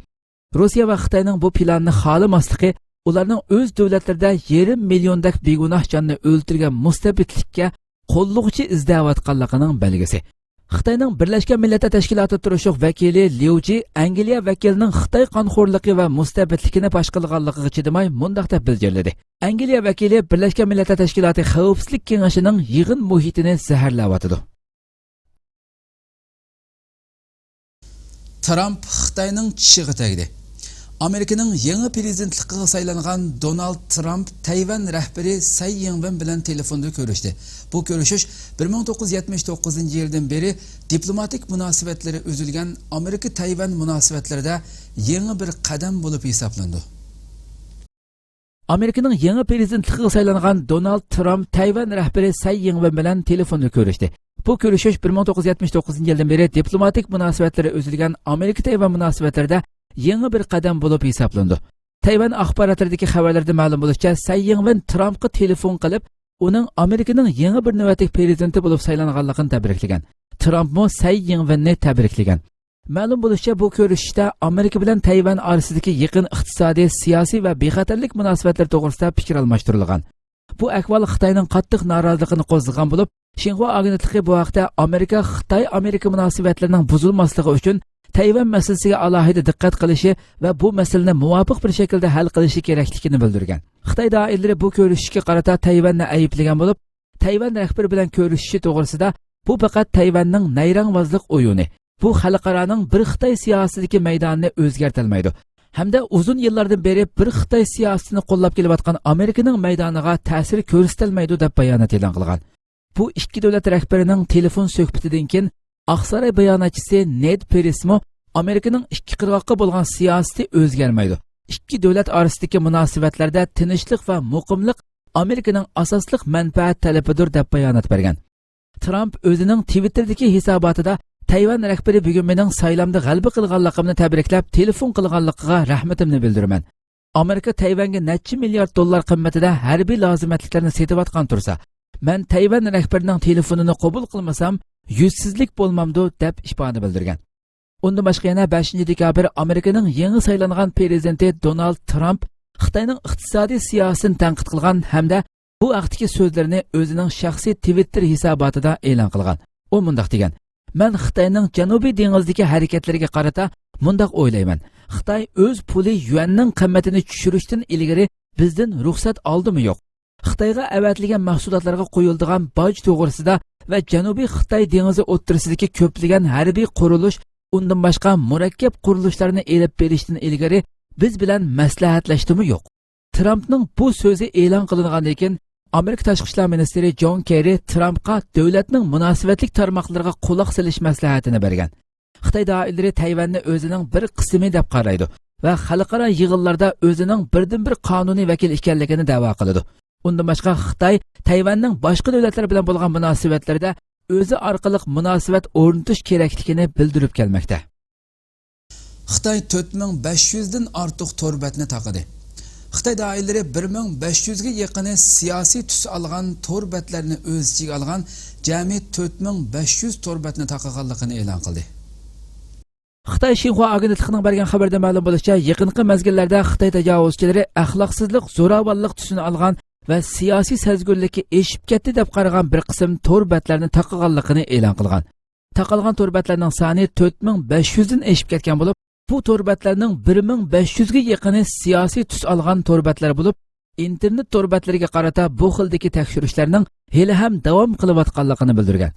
روسىيە ۋە خىتاينىڭ بۇ پىلاننى خالىماسلىقى ئۇلارنىڭ ئۆز دۆلەتلىرىدە يېرىم مىليوندەك بىگۇناھ جاننى ئۆلتۈرگەن مۇستەبىتلىككە قوللىغۇچى ئىزدەۋاتقانلىقىنىڭ بەلگىسى. خىتاينىڭ بىرلەشكەن مىللەتلەر تەشكىلاتىدا تۇرۇشلۇق ۋەكىلى ليۇ جى ئەنگلىيە ۋەكىلىنىڭ خىتاي قانخورلۇقى ۋە مۇستەبىتلىكىنى پاش قىلغانلىقىغا چىدىماي مۇنداق دەپ بىلجىرلىدى: ئەنگلىيە ۋەكىلى بىرلەشكەن مىللەتلەر تەشكىلاتى خەۋپسىزلىك كېڭىشىنىڭ يىغىن مۇھىتىنى زەھەرلەۋاتىدۇ. ترامپ خىتاينىڭ چىشىغا تەگدى. ئامېرىكىنىڭ يېڭى پىرېزىدېنتلىقىغا سايلانغان دونالد ترامپ تەيۋەن رەھبىرى سەي يىڭۋېن بىلەن تېلېفوندا كۆرۈشتى. بۇ كۆرۈشۈش بىر مىڭ توققۇز يۈز يەتمىش توققۇزىنچى يىلدىن بېرى دىپلوماتىك مۇناسىۋەتلىرى ئۈزۈلگەن ئامېرىكا تەيۋەن مۇناسىۋەتلىرىدە يېڭى بىر قەدەم بولۇپ ھېسابلىنىدۇ. ئامېرىكىنىڭ يېڭى پىرېزىدېنتلىقىغا سايلانغان دونالد ترامپ تەيۋەن رەھبىرى سەي يىڭۋېن بىلەن تېلېفوندا كۆرۈشتى. بۇ كۆرۈشۈش بىر مىڭ توققۇز يۈز يەتمىش توققۇزىنچى يىلدىن بېرى دىپلوماتىك مۇناسىۋەتلىرى ئۈزۈلگەن ئامېرىكا تەيۋەن مۇناسىۋەتلىرىدە يېڭى بىر قەدەم بولۇپ ھېسابلىنىدۇ. تەيۋەن ئاخباراتلىرىدىكى خەۋەرلەردە مەلۇم بولۇشىچە، سەي يىڭۋېن ترامپقا تېلېفون قىلىپ، ئۇنىڭ ئامېرىكىنىڭ يېڭى بىر نۆۋەتلىك پىرېزىدېنتى بولۇپ سايلانغانلىقىنى تەبرىكلىگەن. ترامپمۇ سەي يىڭۋېننى تەبرىكلىگەن. مەلۇم بولۇشىچە، بۇ كۆرۈشۈشتە ئامېرىكا بىلەن تەيۋەن ئارىسىدىكى يېقىن ئىقتىسادىي، سىياسىي ۋە بىخەتەرلىك مۇناسىۋەتلىرى توغرىسىدا پىكىر ئالماشتۇرۇلغان. بۇ ئەھۋال خىتاينىڭ قاتتىق نارازىلىقىنى قوزغىغان بولۇپ، شىنخۇا ئاگېنتلىقى بۇ ھەقتە ئامېرىكا خىتاي ئامېرىكا مۇناسىۋەتلىرىنىڭ بۇزۇلماسلىقى ئۈچۈن تەيۋەن مەسىلىسىگە ئالاھىدە دىققەت قىلىشى ۋە بۇ مەسىلىنى مۇۋاپىق بىر شەكىلدە ھەل قىلىشى كېرەكلىكىنى بىلدۈرگەن. خىتاي دائىرىلىرى بۇ كۆرۈشۈشكە قارىتا تەيۋەننى ئەيىبلىگەن بولۇپ، تەيۋەن رەھبىرى بىلەن كۆرۈشۈشى توغرىسىدا، بۇ پەقەت تەيۋەننىڭ نەيرەڭۋازلىق ئويۇنى، بۇ خەلقئارانىڭ بىر خىتاي سىياسىتىدىكى مەيدانىنى ئۆزگەرتەلمەيدۇ ھەمدە ئۇزۇن يىللاردىن بېرى بىر خىتاي سىياسىتىنى قوللاپ كېلىۋاتقان ئامېرىكىنىڭ مەيدانىغا تەسىر كۆرسىتەلمەيدۇ، دەپ بايانات ئېلان قىلغان. بۇ ئىككى دۆلەت رەھبىرىنىڭ تېلېفون سۆھبىتىدىن كېيىن ئاقساراي باياناتچىسى نېد پرىسمۇ ئامېرىكىنىڭ ئىككى قىرغاققا بولغان سىياسىتى ئۆزگەرمەيدۇ، ئىككى دۆلەت ئارىسىدىكى مۇناسىۋەتلەردە تىنچلىق ۋە مۇقىملىق ئامېرىكىنىڭ ئاساسلىق مەنپەئەت تەلىپىدۇر، دەپ بايانات بەرگەن. ترامپ ئۆزىنىڭ تىۋىتتېردىكى ھېساباتىدا، تەيۋەن رەھبىرى بۈگۈن مېنىڭ سايلامدا غەلىبە قىلغانلىقىمنى تەبرىكلەپ، تېلېفون قىلغانلىقىغا رەھمىتىمنى بىلدۈرىمەن. ئامېرىكا تەيۋەنگە نەچچە مىليارد دوللار قىممىتىدە ھەربىي لازىمەتلىكلەرنى سېتىۋاتقان تۇرسا، مەن تەيۋەن رەھبىرىنىڭ تېلېفونىنى قوبۇل قىلمىسام، يۈزسىزلىك بولمامدۇ، دەپ ئىپادە بىلدۈرگەن. ئۇندىن باشقا يەنە بەشىنچى دېكابىر ئامېرىكىنىڭ يېڭى سايلانغان پىرېزىدېنتى دونالد ترامپ خىتاينىڭ ئىقتىسادىي سىياسىتىنى تەنقىد قىلغان ھەمدە بۇ ھەقتىكى سۆزلىرىنى ئۆزىنىڭ شەخسىي تىۋىتتېر ھېساباتىدا ئېلان قىلغان. ئۇ مۇنداق دېگەن: مەن خىتاينىڭ جەنۇبىي دېڭىزدىكى ھەرىكەتلىرىگە قارىتا مۇنداق ئويلايمەن، خىتاي ئۆز پۇلى يۈەننىڭ قىممىتىنى چۈشۈرۈشتىن ئىلگىرى بىزدىن رۇخسەت ئالدىمۇ يوق؟ خىتايغا ئەۋەتىلگەن مەھسۇلاتلارغا قويۇلىدىغان باج توغرىسىدا ۋە جەنۇبىي خىتاي دېڭىزى ئوتتۇرىسىدىكى كۆپلىگەن ھەربىي قۇرۇلۇش، ئۇندىن باشقا مۇرەككەپ قۇرۇلۇشلارنى ئېلىپ بېرىشتىن ئىلگىرى بىز بىلەن مەسلىھەتلەشتىمۇ يوق؟ ترامپنىڭ بۇ سۆزى ئېلان قىلىنغاندىن كېيىن، ئامېرىكا تاشقى ئىشلار مىنىستىرى جون كېررى ترامپقا دۆلەتنىڭ مۇناسىۋەتلىك تارماقلىرىغا قۇلاق سېلىش مەسلىھەتىنى بەرگەن. خىتاي دائىرىلىرى تەيۋەننى ئۆزىنىڭ بىر قىسمى دەپ قارايدۇ ۋە خەلقئارا يىغىنلاردا ئۆزىنىڭ بىردىنبىر قانۇنىي ۋەكىل ئىكەنلىكىنى دەۋا قىلىدۇ. ئۇندىن باشقا، خىتاي تەيۋەننىڭ باشقا دۆلەتلەر بىلەن بولغان مۇناسىۋەتلىرىدە ئۆزى ئارقىلىق مۇناسىۋەت ئورنىتىش كېرەكلىكىنى بىلدۈرۈپ كەلمەكتە. خىتاي تۆت مىڭ بەش يۈزدىن ئارتۇق تور بەتنى تاقىدى. خىتاي دائىرىلىرى بىر مىڭ بەش يۈزگە يېقىنى سىياسىي تۈس ئالغان تور بەتلەرنى ئۆز ئىچىگە ئالغان جەمئىي تۆت مىڭ بەش يۈز تور بەتنى تاقىغانلىقىنى ئېلان قىلدى. خىتاي شىنخۇا ئاگېنتلىقىنىڭ بەرگەن خەۋىرىدە مەلۇم بولۇشىچە، يېقىنقى مەزگىللەردە خىتاي تاجاۋۇزچىلىرى ئەخلاقسىزلىق، زوراۋانلىق تۈسىنى ئالغان ۋە سىياسىي سەزگۈرلۈككە ئېشىپ كەتتى دەپ قارىغان بىر قىسىم تور بەتلەرنى تاقىغانلىقىنى ئېلان قىلغان. تاقالغان تور بەتلەرنىڭ سانى تۆت مىڭ بەش يۈزدىن ئېشىپ كەتكەن بولۇپ، بۇ تور بەتلەرنىڭ بىر مىڭ بەش يۈزگە يېقىنى سىياسىي تۈس ئالغان تور بەتلەر بولۇپ، ئىنتېرنېت تور بەتلىرىگە قارىتا بۇ خىلدىكى تەكشۈرۈشلەرنىڭ ھېلىھەم داۋام قىلىۋاتقانلىقىنى بىلدۈرگەن.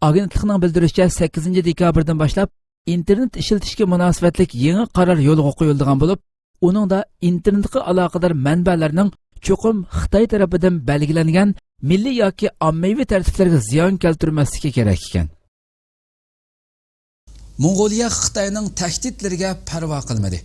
ئاگېنتلىقنىڭ بىلدۈرۈشىچە، سەككىزىنچى دېكابىردىن باشلاپ ئىنتېرنېت ئىشلىتىشكە مۇناسىۋەتلىك يېڭى قارار يولغا قويۇلىدىغان بولۇپ، ئۇنىڭدا ئىنتېرنېتقا ئالاقىدار مەنبەلەرنىڭ چوقۇم خىتاي تەرىپىدىن بەلگىلەنگەن مىللىي ياكى ئاممىۋى تەرتىپلەرگە زىيان كەلتۈرمەسلىكى كېرەك ئىكەن. موڭغۇلىيە خىتاينىڭ تەھدىتلىرىگە پەرۋا قىلمىدى.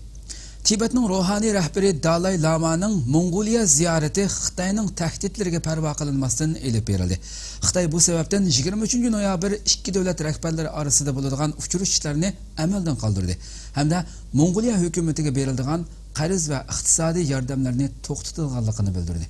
تىبەتنىڭ روھانىي رەھبىرى دالاي لامانىڭ موڭغۇلىيە زىيارىتى خىتاينىڭ تەھدىتلىرىگە پەرۋا قىلىنماستىن ئېلىپ بېرىلدى. خىتاي بۇ سەۋەبتىن يىگىرمە ئۈچىنچى نويابىر ئىككى دۆلەت رەھبەرلىرى ئارىسىدا بولىدىغان ئۇچرىشىشلارنى ئەمەلدىن قالدۇردى ھەمدە موڭغۇلىيە ھۆكۈمىتىگە بېرىلىدىغان قەرز ۋە ئىقتىسادىي ياردەملەرنى توختىتىدىغانلىقىنى بىلدۈردى.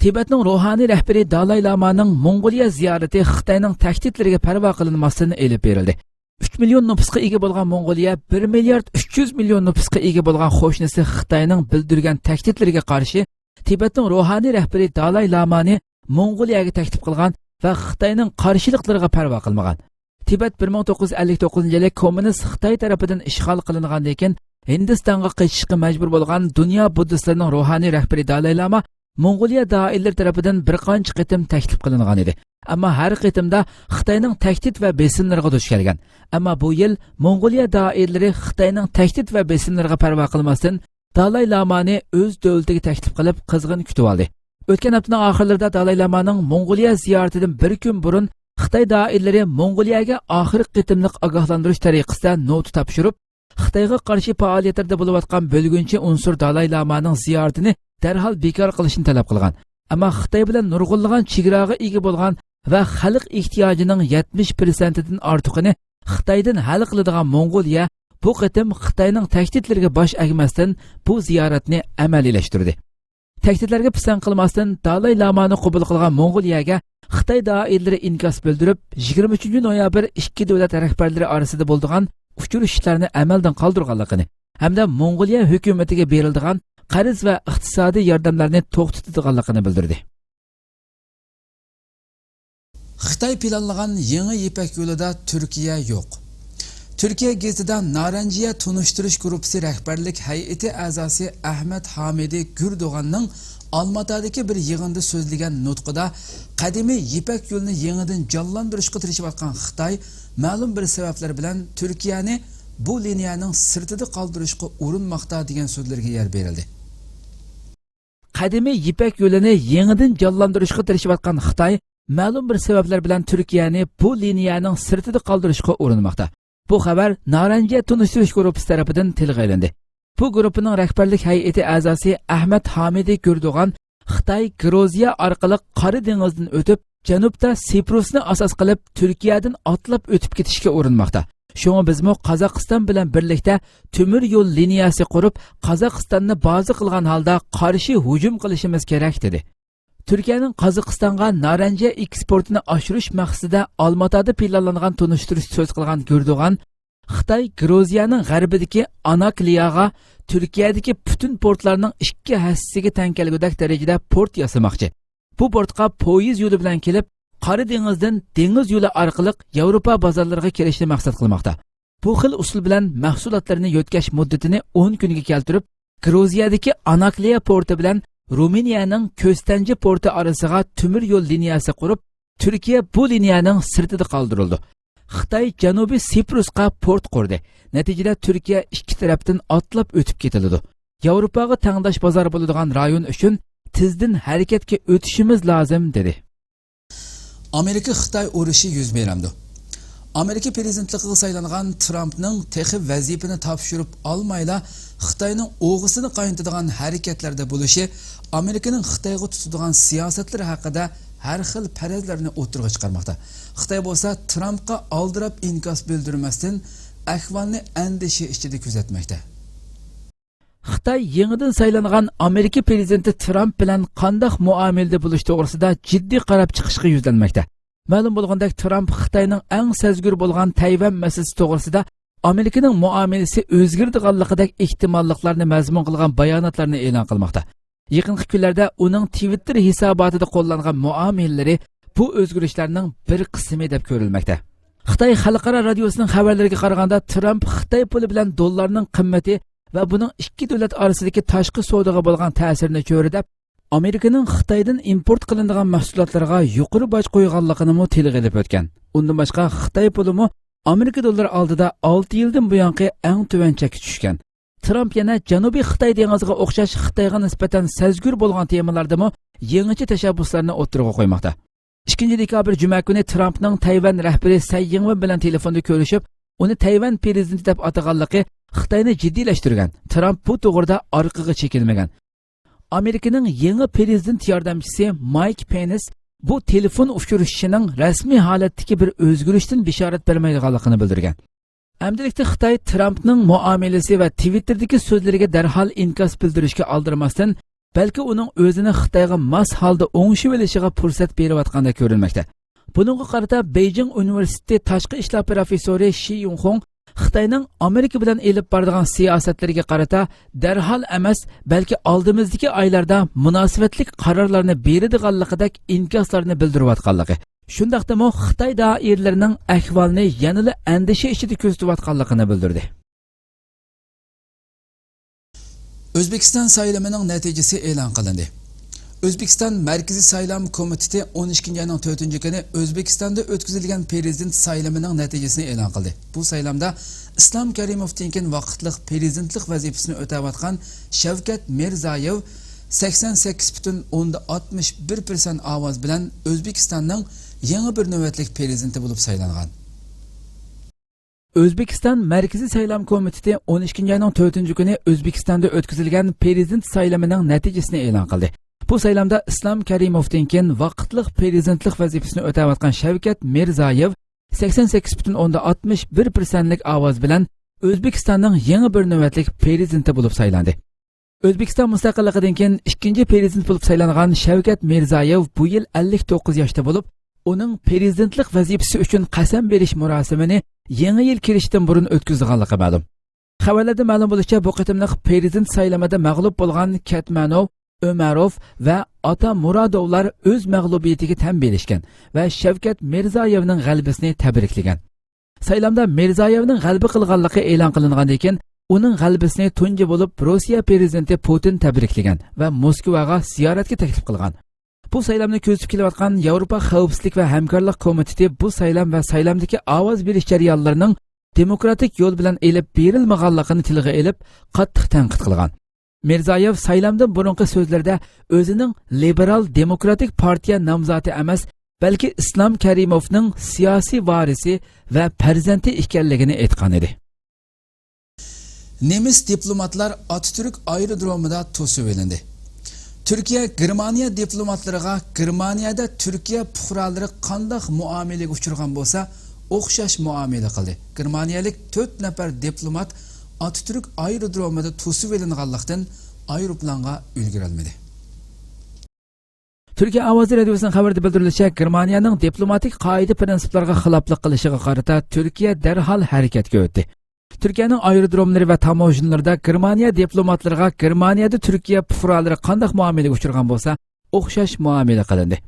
تىبەتنىڭ روھانىي رەھبىرى دالاي لامانىڭ موڭغۇلىيە زىيارىتى خىتاينىڭ تەھدىتلىرىگە پەرۋا قىلىنماستىن ئېلىپ بېرىلدى. ئۈچ مىليون نوپۇسقا ئىگە بولغان موڭغۇلىيە بىر مىليارد ئۈچ يۈز مىليون نوپۇسقا ئىگە بولغان قوشنىسى خىتاينىڭ بىلدۈرگەن تەھدىتلىرىگە قارشى تىبەتنىڭ روھانىي رەھبىرى دالاي لامانى موڭغۇلىيەگە تەكلىپ قىلغان ۋە خىتاينىڭ قارشىلىقلىرىغا پەرۋا قىلمىغان. تىبەت بىر مىڭ توققۇز يۈز ئەللىك توققۇزىنچى يىلى كوممۇنىست خىتاي تەرىپىدىن ئىشغال قىلىنغاندىن كېيىن، ھىندىستانغا قېچىشقا مەجبۇر بولغان دۇنيا بۇددىستلىرىنىڭ روھانىي رەھبىرى دالاي لاما موڭغۇلىيە دائىرىلىرى تەرىپىدىن بىر قانچە قېتىم تەكلىپ قىلىنغان ئىدى. ئەمما ھەر قېتىمدا خىتاينىڭ تەھدىت ۋە بېسىملىرىغا دۇچ كەلگەن. ئەمما بۇ يىل موڭغۇلىيە دائىرىلىرى خىتاينىڭ تەھدىت ۋە بېسىملىرىغا پەرۋا قىلماستىن، دالاي لامانى ئۆز دۆلىتىگە تەكلىپ قىلىپ، قىزغىن كۈتۈۋالدى. ئۆتكەن ھەپتىنىڭ ئاخىرلىرىدا دالاي لامانىڭ موڭغۇلىيە زىيارىتىدىن بىر كۈن بۇرۇن خىتاي دائىرىلىرى موڭغۇلىيەگە ئاخىرقى قېتىملىق ئاگاھلاندۇرۇش تەرىقىسىدە نوتا تاپشۇرۇپ، خىتايغا قارشى پائالىيەتلەردە بولۇۋاتقان بۆلگۈنچى ئۇنسۇر دالاي لامانىڭ زىيارىتىنى دەرھال بېكار قىلىشنى تەلەپ قىلغان. ئەمما خىتاي بىلەن نۇرغۇنلىغان چېگراغا ئىگە بولغان ۋە خەلق ئېھتىياجىنىڭ يەتمىش پىرسەنتىدىن ئارتۇقىنى خىتايدىن ھەل قىلىدىغان موڭغۇلىيە بۇ قېتىم خىتاينىڭ تەھدىتلىرىگە باش ئەگمەستىن، بۇ زىيارەتنى ئەمەلىيلەشتۈردى. تەھدىتلەرگە پىسەنت قىلماستىن، دالاي لامانى قوبۇل قىلغان موڭغۇلىيەگە خىتاي دائىرىلىرى ئىنكاس بىلدۈرۈپ، يىگىرمە ئۈچىنچى نويابىر ئىككى دۆلەت رەھبەرلىرى ئارىسىدا بولىدىغان ئۇچرىشىشلارنى ئەمەلدىن قالدۇرغانلىقىنى ھەمدە موڭغۇلىيە ھۆكۈمىتىگە بېرىلىدىغان قەرز ۋە ئىقتىسادىي ياردەملەرنى توختىتىدىغانلىقىنى بىلدۈردى. خىتاي پىلانلىغان يېڭى يىپەك يولىدا تۈركىيە يوق. تۈركىيە گېزىتىدا نارەنجىيە تونۇشتۇرۇش گۇرۇپپىسى رەھبەرلىك ھەيئىتى ئەزاسى ئەھمەت ھامىدى گۈردوغاننىڭ ئالماتادىكى بىر يىغىندا سۆزلىگەن نۇتقىدا، قەدىمىي يىپەك يولىنى يېڭىدىن جانلاندۇرۇشقا تىرىشىۋاتقان خىتاي مەلۇم بىر سەۋەبلەر بىلەن تۈركىيەنى بۇ لىنىيەنىڭ سىرتىدا قالدۇرۇشقا ئۇرۇنماقتا، دېگەن سۆزلەرگە يەر بېرىلدى. قەدىمىي يىپەك يولىنى يېڭىدىن جانلاندۇرۇشقا تىرىشىۋاتقان خىتاي مەلۇم بىر سەۋەبلەر بىلەن تۈركىيەنى بۇ لىنىيەنىڭ سىرتىدا قالدۇرۇشقا ئۇرۇنماقتا. بۇ خەۋەر نارەنجىيە تونۇشتۇرۇش گۇرۇپپىسى تەرىپىدىن تىلغا ئېلىندى. بۇ گۇرۇپپىنىڭ رەھبەرلىك ھەيئىتى ئەزاسى ئەھمەت ھامىدى گۈردوغان خىتاي گرۇزىيە ئارقىلىق قارا دېڭىزدىن ئۆتۈپ، جەنۇبتا سىپرۇسنى ئاساس قىلىپ، تۈركىيەدىن ئاتلاپ ئۆتۈپ كېتىشكە ئۇرۇنماقتا. شۇڭا بىزمۇ قازاقىستان بىلەن بىرلىكتە تۆمۈر يول لىنىيەسى قۇرۇپ، قازاقىستاننى بازا قىلغان ھالدا قارشى ھۇجۇم قىلىشىمىز كېرەك، دېدى. تۈركىيەنىڭ قازاقىستانغا نارەنجىيە ئېكسپورتىنى ئاشۇرۇش مەقسىتىدە ئالماتادا پىلانلانغان تونۇشتۇرۇشتا سۆز قىلغان گۈردوغان، خىتاي گرۇزىيەنىڭ غەربىدىكى ئاناكلىياغا تۈركىيەدىكى پۈتۈن پورتلارنىڭ ئىككى ھەسسىسىگە تەڭ كەلگۈدەك دەرىجىدە پورت ياسىماقچى. بۇ پورتقا پويىز يولى بىلەن كېلىپ، قارا دېڭىزدىن دېڭىز يولى ئارقىلىق ياۋروپا بازارلىرىغا كىرىشنى مەقسەت قىلماقتا. بۇ خىل ئۇسۇل بىلەن مەھسۇلاتلىرىنى يۆتكەش مۇددىتىنى ئون كۈنگە كەلتۈرۈپ، گرۇزىيەدىكى ئاناكلىيا پورتى بىلەن رومىنىيەنىڭ كۆستەنجى پورتى ئارىسىغا تۆمۈر يول لىنىيەسى قۇرۇپ، تۈركىيە بۇ لىنىيەنىڭ سىرتىدا قالدۇرۇلىدۇ. خىتاي جەنۇبىي سىپرۇسقا پورت قۇردى. نەتىجىدە تۈركىيە ئىككى تەرەپتىن ئاتلاپ ئۆتۈپ كېتىلىدۇ. ياۋروپاغا تەڭداش بازار بولىدىغان رايون ئۈچۈن تېزدىن ھەرىكەتكە ئۆتۈشىمىز لازىم، دېدى. ئامېرىكا-خىتاي ئۇرۇشى يۈز بېرەمدۇ؟ ئامېرىكا پىرېزىدېنتلىقىغا سايلانغان ترامپنىڭ تېخى ۋەزىپىنى تاپشۇرۇپ ئالمايلا خىتاينىڭ ئوغىسىنى قاينىتىدىغان ھەرىكەتلەردە بولۇشى ئامېرىكىنىڭ خىتايغا تۇتىدىغان سىياسەتلىرى ھەققىدە ھەر خىل پەرەزلەرنى ئوتتۇرىغا چىقارماقتا. خىتاي بولسا ترامپقا ئالدىراپ ئىنكاس بىلدۈرمەستىن، ئەھۋالنى ئەندىشە ئىچىدە كۆزەتمەكتە. خىتاي يېڭىدىن سايلانغان ئامېرىكا پىرېزىدېنتى ترامپ بىلەن قانداق مۇئامىلىدە بولۇش توغرىسىدا جىددىي قاراپ چىقىشقا يۈزلەنمەكتە. مەلۇم بولغاندەك، ترامپ خىتاينىڭ ئەڭ سەزگۈر بولغان تەيۋەن مەسىلىسى توغرىسىدا ئامېرىكىنىڭ مۇئامىلىسى ئۆزگىرىدىغانلىقىدەك ئېھتىماللىقلارنى مەزمۇن قىلغان باياناتلارنى ئېلان قىلماقتا. يېقىنقى كۈنلەردە ئۇنىڭ تىۋىتتېر ھېساباتىدا قوللانغان مۇئامىلىلىرى بۇ ئۆزگىرىشلەرنىڭ بىر قىسمى دەپ كۆرۈلمەكتە. خىتاي خەلقئارا رادىيوسىنىڭ خەۋەرلىرىگە قارىغاندا، ترامپ خىتاي پۇلى بىلەن دوللارنىڭ قىممىتى ۋە بۇنىڭ ئىككى دۆلەت ئارىسىدىكى تاشقى سودىغا بولغان تەسىرىنى چۆرىدەپ، ئامېرىكىنىڭ خىتايدىن ئىمپورت قىلىنىدىغان مەھسۇلاتلارغا يۇقىرى باج قويغانلىقىنىمۇ تىلغا ئېلىپ ئۆتكەن. ئۇندىن باشقا، خىتاي پۇلىمۇ ئامېرىكا دوللىرى ئالدىدا ئالتە يىلدىن بۇيانقى ئەڭ تۆۋەن چەككە چۈشكەن. ترامپ يەنە جەنۇبىي خىتاي دېڭىزىغا ئوخشاش خىتايغا نىسبەتەن سەزگۈر بولغان تېمىلاردىمۇ يېڭىچە تەشەببۇسلارنى ئوتتۇرىغا قويماقتا. ئىككىنچى دېكابىر جۈمە كۈنى ترامپنىڭ تەيۋەن رەھبىرى سەي يىڭۋېن بىلەن تېلېفوندا كۆرۈشۈپ، ئۇنى تەيۋەن پىرېزىدېنتى دەپ ئاتىغانلىقى خىتاينى جىددىيلەشتۈرگەن. ترامپ بۇ توغرىدا ئارقىغا چېكىنمىگەن. ئامېرىكىنىڭ يېڭى پىرېزىدېنت ياردەمچىسى مايك پېنس بۇ تېلېفون ئۇچرىشىشىنىڭ رەسمىي ھالەتتىكى بىر ئۆزگىرىشتىن بېشارەت بەرمەيدىغانلىقىنى بىلدۈرگەن. ئەمدىلىكتە خىتاي ترامپنىڭ مۇئامىلىسى ۋە تىۋىتتېردىكى سۆزلىرىگە دەرھال ئىنكاس بىلدۈرۈشكە ئالدىرىماستىن، بەلكى ئۇنىڭ ئۆزىنى خىتايغا ماس ھالدا ئوڭشىۋېلىشىغا پۇرسەت بېرىۋاتقاندەك كۆرۈنمەكتە. بۇنىڭغا قارىتا بېيجىڭ ئۇنىۋېرسىتېتى تاشقى ئىشلار پروفېسسورى شى يۇڭخۇڭ خىتاينىڭ ئامېرىكا بىلەن ئېلىپ بارىدىغان سىياسەتلىرىگە قارىتا دەرھال ئەمەس، بەلكى ئالدىمىزدىكى ئايلاردا مۇناسىۋەتلىك قارارلارنى بېرىدىغانلىقىدەك ئىنكاسلارنى بىلدۈرۈۋاتقانلىقى، شۇنداقتىمۇ خىتاي دائىرىلىرىنىڭ ئەھۋالنى يەنىلا ئەندىشە ئىچىدە كۆزىتىۋاتقانلىقىنى بىلدۈردى. ئۆزبېكىستان سايلىمىنىڭ نەتىجىسى ئېلان قىلىندى. ئۆزبېكىستان مەركىزىي سايلام كومىتېتى ئون ئىككىنچى ئاينىڭ تۆتىنچى كۈنى ئۆزبېكىستاندا ئۆتكۈزۈلگەن پىرېزىدېنت سايلىمىنىڭ نەتىجىسىنى ئېلان قىلدى. بۇ سايلامدا ئىسلام كەرىموۋتىن كېيىن ۋاقىتلىق پىرېزىدېنتلىق ۋەزىپىسىنى ئۆتەۋاتقان شەۋكەت مىرزايېۋ سەكسەن سەككىز پۈتۈن ئوندىن ئاتمىش بىر پىرسەنت ئاۋاز بىلەن ئۆزبېكىستاننىڭ يېڭى بىر نۆۋەتلىك پىرېزىدېنتى بولۇپ سايلانغان. ئۆزبېكىستان مەركىزىي سايلام كومىتېتى ئون ئىككىنچى ئاينىڭ تۆتىنچى كۈنى ئۆزبېكىستاندا ئۆتكۈزۈلگەن پىرېزىدېنت سايلىمىنىڭ نەتىجىسىنى ئېلان قىلدى. بۇ سايلامدا ئىسلام كەرىموۋتىن كېيىن ۋاقىتلىق پىرېزىدېنتلىق ۋەزىپىسىنى ئۆتەۋاتقان شەۋكەت مىرزايېۋ سەكسەن سەككىز پۈتۈن ئوندىن ئاتمىش بىر پىرسەنتلىك ئاۋاز بىلەن ئۆزبېكىستاننىڭ يېڭى بىر نۆۋەتلىك پىرېزىدېنتى بولۇپ سايلاندى. ئۆزبېكىستان مۇستەقىللىقىدىن كېيىن ئىككىنچى پىرېزىدېنت بولۇپ سايلانغان شەۋكەت مىرزايېۋ بۇ يىل ئەللىك توققۇز ياشتا بولۇپ، ئۇنىڭ پىرېزىدېنتلىق ۋەزىپىسى ئۈچۈن قەسەم بېرىش مۇراسىمىنى يېڭى يىل كىرىشتىن بۇرۇن ئۆتكۈزىدىغانلىقى مەلۇم. خەۋەرلەردىن مەلۇم بولۇشىچە، بۇ قېتىملىق پىرېزىدېنت سايلىمىدا مەغلۇپ بولغان كەتمەنوف، ئۆمەروف ۋە ئاتامۇرادوۋلار ئۆز مەغلۇبىيىتىگە تەن بېرىشكەن ۋە شەۋكەت مىرزايېۋنىڭ غەلىبىسىنى تەبرىكلىگەن. سايلامدا مىرزايېۋنىڭ غەلىبە قىلغانلىقى ئېلان قىلىنغاندىن كېيىن، ئۇنىڭ غەلىبىسىنى تۇنجى بولۇپ روسىيە پىرېزىدېنتى پۇتىن تەبرىكلىگەن ۋە موسكۋاغا زىيارەتكە تەكلىپ قىلغان. بۇ سايلامنى كۆزىتىپ كېلىۋاتقان ياۋروپا خەۋپسىزلىك ۋە ھەمكارلىق كومىتېتى بۇ سايلام ۋە سايلامدىكى ئاۋاز بېرىش جەريانلىرىنىڭ دېموكراتىك يول بىلەن ئېلىپ بېرىلمىغانلىقىنى تىلغا ئېلىپ، قاتتىق تەنقىد قىلغان. مىرزايېۋ سايلامدىن بۇرۇنقى سۆزلىرىدە ئۆزىنىڭ لىبېرال دېموكراتىك پارتىيە نامزاتى ئەمەس، بەلكى ئىسلام كەرىموفنىڭ سىياسىي ۋارىسى ۋە پەرزەنتى ئىكەنلىكىنى ئېيتقان ئىدى. نېمىس دىپلوماتلار ئاتاتۈرك ئايرودرومىدا توسۇۋېلىندى. تۈركىيە گېرمانىيە دىپلوماتلىرىغا گېرمانىيەدە تۈركىيە پۇقرالىرى قانداق مۇئامىلىگە ئۇچرىغان بولسا، ئوخشاش مۇئامىلە قىلدى. گېرمانىيەلىك تۆت نەپەر دىپلومات ئاتاتۈرك ئايرودرومىدا توسۇۋېلىنغانلىقتىن، ئايروپىلانغا ئۈلگۈرەلمىدى. تۈركىيە ئاۋازى رادىيوسىنىڭ خەۋىرىدە بىلدۈرۈلۈشىچە، گېرمانىيەنىڭ دىپلوماتىك قائىدە پىرىنسىپلارغا خىلاپلىق قىلىشىغا قارىتا تۈركىيە دەرھال ھەرىكەتكە ئۆتتى. تۈركىيەنىڭ ئايرودروملىرى ۋە تاموژنىلىرىدا گېرمانىيە دىپلوماتلىرىغا گېرمانىيەدە تۈركىيە پۇقرالىرى قانداق مۇئامىلىگە ئۇچرىغان بولسا، ئوخشاش مۇئامىلە قىلىندى.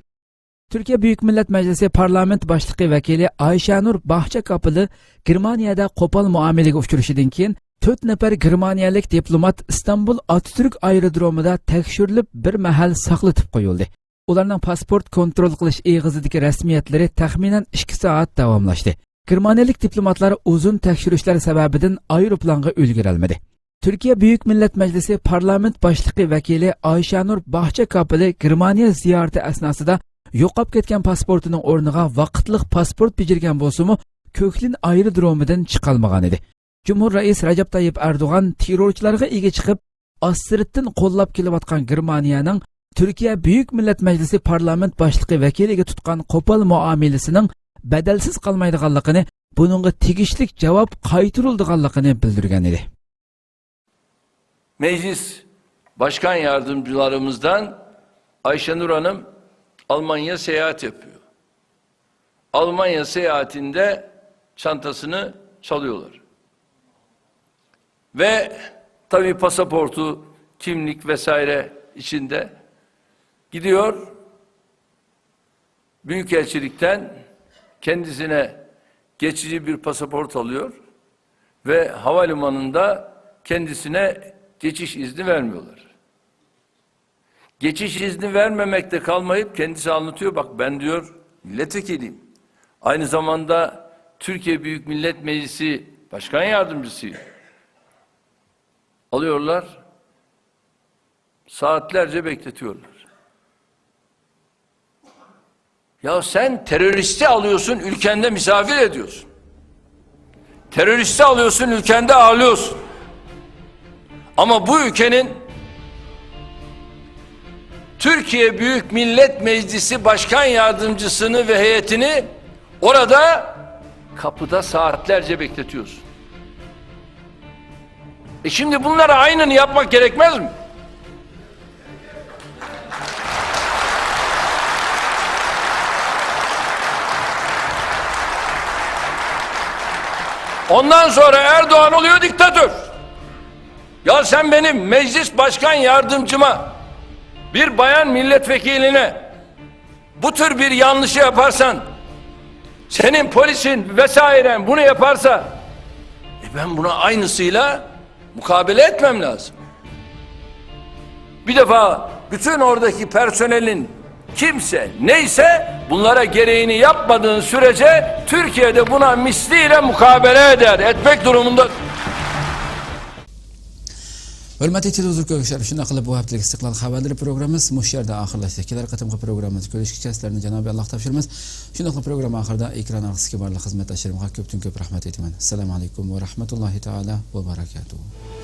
تۈركىيە بۈيۈك مىللەت مەجلىسى پارلامېنت باشلىقى ۋەكىلى ئايشەنۇر باھچە كاپىلى گېرمانىيەدە قوپال مۇئامىلىگە ئۇچرىشىدىن كېيىن، تۆت نەپەر گېرمانىيەلىك دىپلومات ئىستانبۇل ئاتاتۈرك ئايرودرومىدا تەكشۈرۈلۈپ، بىر مەھەل ساقلىتىپ قويۇلدى. ئۇلارنىڭ پاسپورت كونترول قىلىش ئېغىزىدىكى رەسمىيەتلىرى تەخمىنەن ئىككى سائەت داۋاملاشتى. گېرمانىيەلىك دىپلوماتلار ئۇزۇن تەكشۈرۈشلەر سەۋەبىدىن ئايروپىلانغا ئۈلگۈرەلمىدى. تۈركىيە بۈيۈك مىللەت مەجلىسى پارلامېنت باشلىقى ۋەكىلى ئايشانۇر باغچە كاپىلى گېرمانىيە زىيارىتى ئەسناسىدا يوقاپ كەتكەن پاسپورتىنىڭ ئورنىغا ۋاقىتلىق پاسپورت بېجىرگەن بولسىمۇ، كۆكلىن ئايرودرومىدىن چىقالمىغان ئىدى. جۇمھۇر رەئىس رەجەپ تايىپ ئەردوغان تېررورچىلارغا ئىگە چىقىپ، ئاستىرتتىن قوللاپ كېلىۋاتقان گېرمانىيەنىڭ تۈركىيە بۈيۈك مىللەت مەجلىسى پارلامېنت باشلىقى ۋەكىلىگە تۇتقان قوپال مۇئامىلىسىنىڭ بەدەلسىز قالمايدىغانلىقىنى، بۇنىڭغا تېگىشلىك جاۋاب قايتۇرۇلىدىغانلىقىنى بىلدۈرگەن ئىدى. Meclis Başkan Yardımcılarımızdan Ayşenur Hanım Almanya seyahat yapıyor. Almanya seyahatinde çantasını çalıyorlar. Ve tabii pasaportu, kimlik vesaire içinde gidiyor. Büyükelçilikten kendisine geçici bir pasaport alıyor ve havalimanında kendisine geçiş izni vermiyorlar. Geçiş izni vermemekte kalmayıp kendisi anlatıyor. Bak ben diyor milletvekiliyim. Aynı zamanda Türkiye Büyük Millet Meclisi Başkan Yardımcısıyım. Alıyorlar. Saatlerce bekletiyorlar. Ya sen teröristi alıyorsun, ülkende misafir ediyorsun. Teröristi alıyorsun, ülkende ağırlıyorsun. Ama bu ülkenin Türkiye Büyük Millet Meclisi Başkan Yardımcısını ve heyetini orada kapıda saatlerce bekletiyorsun. E şimdi bunlara aynını yapmak gerekmez mi? Ondan sonra Erdoğan oluyor diktatör. Ya sen benim meclis başkan yardımcıma, bir bayan milletvekiline bu tür bir yanlışı yaparsan, senin polisin vesairen bunu yaparsa, e, ben buna aynısıyla mukabele etmem lazım. Bir defa bütün oradaki personelin kimse neyse bunlara gereğini yapmadığın sürece Türkiye'de buna misliyle mukabele eder, etmek durumunda. ھۆرمەتلىك تېلېۋىزور كۆرگۈچىلەر، شۇنداق قىلىپ بۇ ھەپتىلىك ئىستىقلال خەۋەرلىرى پروگراممىمىز مۇشۇ يەردە ئاخىرلاشتى. كېلەر قېتىمقى پروگراممىمىزدا كۆرۈشكىچە سىلەرنى جانابى ئاللاغا تاپشۇرىمىز. شۇنداقلا پروگرامما ئاخىرىدا ئېكران ئارقىسىدىكى بارلىق خىزمەتداشلىرىمغا كۆپتىن كۆپ رەھمەت ئېيتىمەن. ئەسسالامۇ ئەلەيكۇم ۋە رەھمەتۇللاھى تائالا ۋە بەرەكاتۇھۇ.